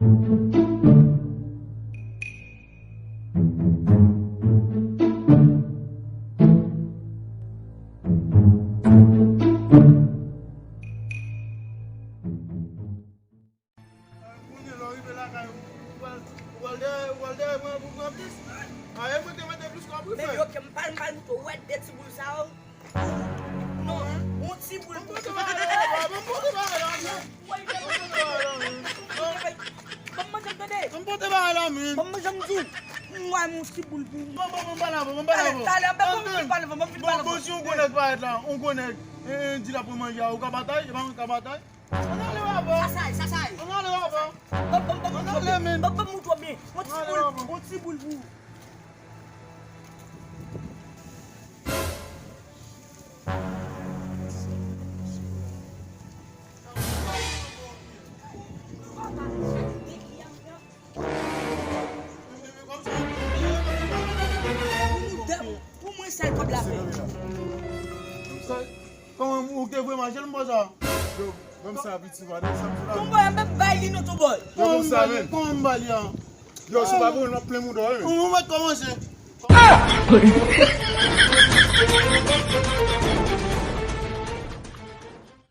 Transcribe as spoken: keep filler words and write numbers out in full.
Kounye a lè w rive lakay ou, ou pral, ou pral dèyè, ou pral dèyè mwen pou pran plis. A, e mwen te mete plis kòb wi, frè. Men yo ke m pral, m pral moute w wè de ti boul sa yo. Non, yon ti boul pou. Ban m pote bagay la, ban m pote bagay la, men. Ban m pote bagay la, men. Ban m manje m tande. Ban m pote bagay la, men. Ban m manje m di w. Mwen yon ti boul pou. Bon, bon, bon, m pale avè w, m pale avè w. Talè, talè, ban m vin pale avè w, ban m vin pale avè w. Bon, si yon gwo nèg parèt la, yon gwo nèg, e, e, di l ap pran manje a, ou ka batay, e pa mwen ka batay. Ann ale, papa. Sasay, sasay. Ann ale, papa. Ban, ban, ban, ann ale, men. Ban, ban, moute w byen. Yon ti boul, yon ti boul pou ou. Pou mwen, sèl kòb la fè. Kòman ou te voye mache l, m pa sa? Yo, ban m sa, piti, pa de sa, m di la. Tonbòy, m pap bay li non, tonbòy. Yo, ban m sa, men. Kòman m ba li a? Yo, si w pa voye l, m ap plen mouda w, wi. Ou mèt kòmanse.